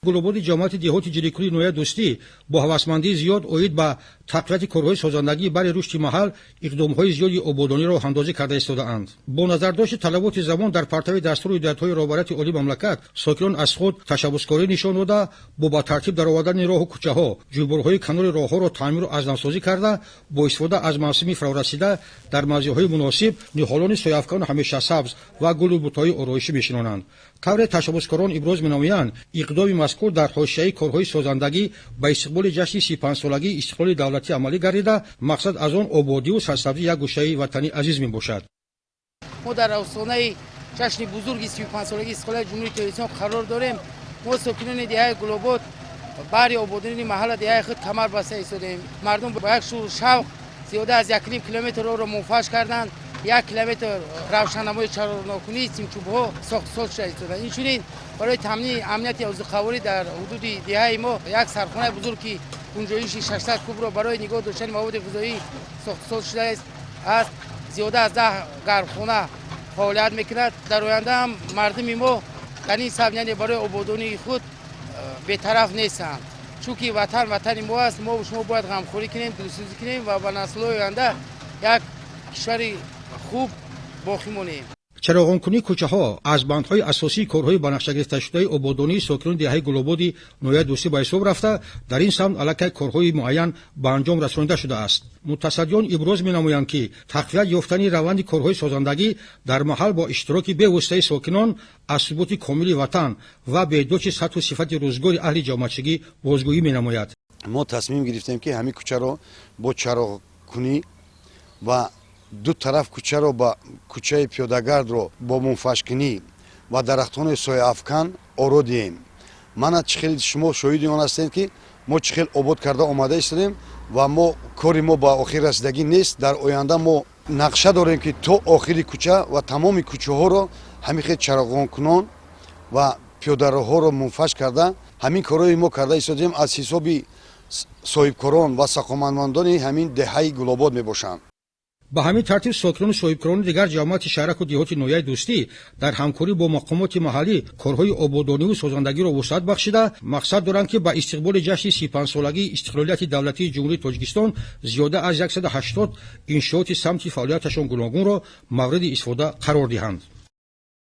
Гулободи ҷамоати деҳоти Ҷиликули ноҳияи Дӯстӣ бо ҳавасмандии зиёд оид ба тақвияти корҳои созандагӣ барои рушди маҳал иқдомҳои зиёди ободониро роҳандозӣ карда истодаанд. Бо назардошти талаботи замон дар партави дастуру ҳидоятҳои роҳбарияти олии мамлакат, сокинон аз худ ташаббускорӣ нишон дода, бо ба тартиб даровардани роҳу кӯчаҳо, ҷӯйборҳои канори роҳҳоро таъмиру аз навсозӣ карда, бо истифода аз мавсими фарорасида дар мавзеъҳои муносиб ниҳолони сояафкану ҳамешасабз ва гулу бутҳои ороишӣ мешинонанд. Тавре ташаббускорон иброз менамоянд, иқдоми мазкур дар ҳошияи корҳои созандагӣ ба истиқболи ҷашни 35-солагии истиқлоли давлатӣ амалӣ гардида, мақсад аз он ободиву сарсабзии як гӯшаи ватани азиз мебошад. Мо дар остонаи ҷашни бузурги 35-солагии истиқлолияти Ҷумҳурии Тоҷикистон қарор дорем. Мо, сокинони деҳаи Гулобод, баҳри ободонии маҳалла деҳаи худ камар баста истодаем. Мардум бо як шӯру шавқ зиёда аз 1,5 километр роҳро мунфаш карданд. 1 километр равшаннамои чароғнокунӣ, симчӯбҳо сохтусоз шуда истодаанд. Инчунин барои таъмини амнияти озуқаворӣ дар ҳудуди деҳаи мо як сардхонаи бузург, ки гунҷоиши 600 кубро барои нигоҳ доштани маводи ғизоӣ сохтусоз шудааст аст. Зиёда аз 10 гармхона фаъолият мекунад. Дар оянда ҳам мардуми мо дар ин самт, яъне барои ободонии худ, бетараф нестанд, чунки ватан ватани мо аст. Мо шумо бояд ғамхорӣ кунем, дилсӯзӣ кунем ва ба наслҳои оянда як кишвари хуб боқӣ монем. Чароғонкунии кӯчаҳо аз бандҳои асосии корҳои ба нақша гирифташудаи ободонии сокинони деҳаи Гулободи ноҳияи Дӯстӣ ба ҳисоб рафта, дар ин самт аллакай корҳои муайян ба анҷом расонида шудааст. Мутасаддиён иброз менамоянд, ки тақвият ёфтани раванди корҳои созандагӣ дар маҳал бо иштироки бевоситаи сокинон аз суботи комили ватан ва беҳдошти сатҳу сифати рӯзгори аҳли ҷомеачигӣ бозгӯӣ менамояд. Мо тасмим гирифтем, ки ҳамин кӯчаро бо чароғкунӣ ва ду тараф кӯчаро ба кӯчаи пиёдагардро бо мунфашкунӣ ва дарахтони сояафкан оро диҳем. Мана, чӣ хел шумо шоҳиди он ҳастем, ки мо чӣ хел обод карда омада истодем ва мо кори мо ба охир расидагӣ нест. Дар оянда мо нақша дорем, ки то охири кӯча ва тамоми кӯчаҳоро ҳамин хел чароғонкунон ва пиёдароҳҳоро мунфаш карда, ҳамин корҳои мо карда истодем аз ҳисоби соҳибкорон ва саховатмандони ҳамин деҳаи Гулобод мебошанд. Ба ҳамин тартиб, сокинону соҳибкорони дигар ҷамоати шаҳраку деҳоти ноҳияи Дӯстӣ дар ҳамкорӣ бо мақомоти маҳаллӣ корҳои ободониву созандагиро вусъат бахшида, мақсад доранд, ки ба истиқболи ҷашни 35-солагии истиқлолияти давлатии Ҷумҳурии Тоҷикистон зиёда аз 180 иншооти самти фаъолияташон гуногунро мавриди истифода қарор диҳанд.